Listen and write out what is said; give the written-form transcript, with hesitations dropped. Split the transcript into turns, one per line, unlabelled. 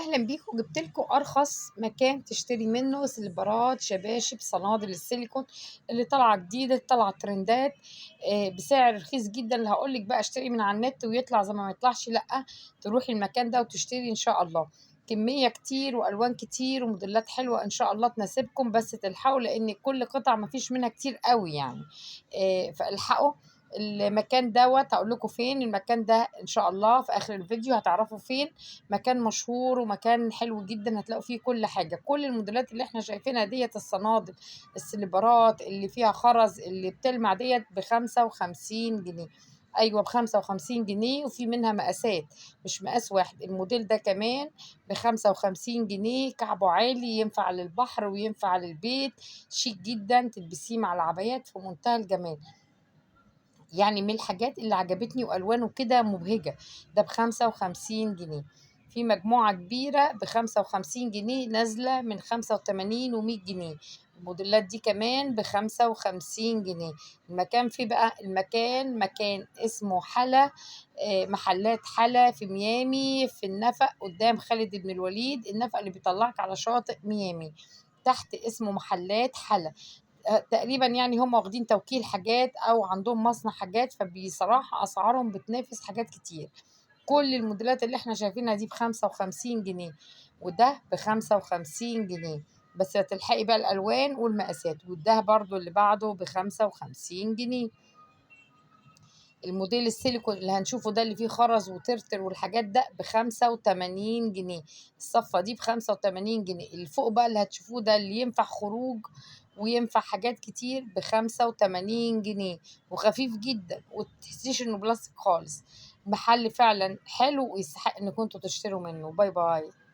اهلا بيكم. جبت لكم ارخص مكان تشتري منه سليبرات، شباشب، صنادل السيليكون اللي طالعه جديدة، طالعه ترندات، بسعر رخيص جدا. اللي هقول لك بقى اشتري من على النت ويطلع زي ما يطلعش، لا تروحي المكان ده وتشتري ان شاء الله. كمية كتير والوان كتير وموديلات حلوة ان شاء الله تناسبكم، بس تلحقوا لان كل قطعه ما فيش منها كتير قوي يعني. فالحقوا المكان دوت. هقول لكم فين المكان ده ان شاء الله في اخر الفيديو هتعرفوا فين. مكان مشهور ومكان حلو جدا، هتلاقوا فيه كل حاجة، كل الموديلات اللي احنا شايفينها ديت، الصنادل، السليبرات اللي فيها خرز اللي بتلمع ديت ب55 جنيه. ايوه ب55 جنيه، وفي منها مقاسات مش مقاس واحد. الموديل ده كمان ب55 جنيه، كعبه عالي، ينفع للبحر وينفع للبيت، شيك جدا، تلبسيه مع العبايات في منتهى الجمال. يعني من الحاجات اللي عجبتني والوانه كده مبهجه. ده ب55 جنيه. في مجموعة كبيرة ب55 جنيه نازله من 85 و100 جنيه. الموديلات دي كمان ب55 جنيه. المكان فيه بقى، المكان مكان اسمه حلا، محلات حلا في ميامي، في النفق قدام خالد بن الوليد، النفق اللي بيطلعك على شاطئ ميامي، تحت اسمه محلات حلا. تقريبا يعني هم واخدين توكيل حاجات او عندهم مصنع حاجات، فبصراحة اسعارهم بتنافس حاجات كتير. كل الموديلات اللي احنا شايفينها دي ب55 جنيه، وده ب55 جنيه، بس هتلحقي بقى الالوان والمقاسات. وده برضو اللي بعده ب55 جنيه. الموديل السيليكون اللي هنشوفه ده اللي فيه خرز وترتر والحاجات ده ب85 جنيه. الصفة دي ب85 جنيه. اللي فوق بقى اللي هتشوفوه ده اللي ينفع خروج وينفع حاجات كتير ب85 جنيه، وخفيف جدا وتحسيش انه بلاستيك خالص. محل فعلا حلو ويستحق انكم انتوا تشتروا منه. bye bye.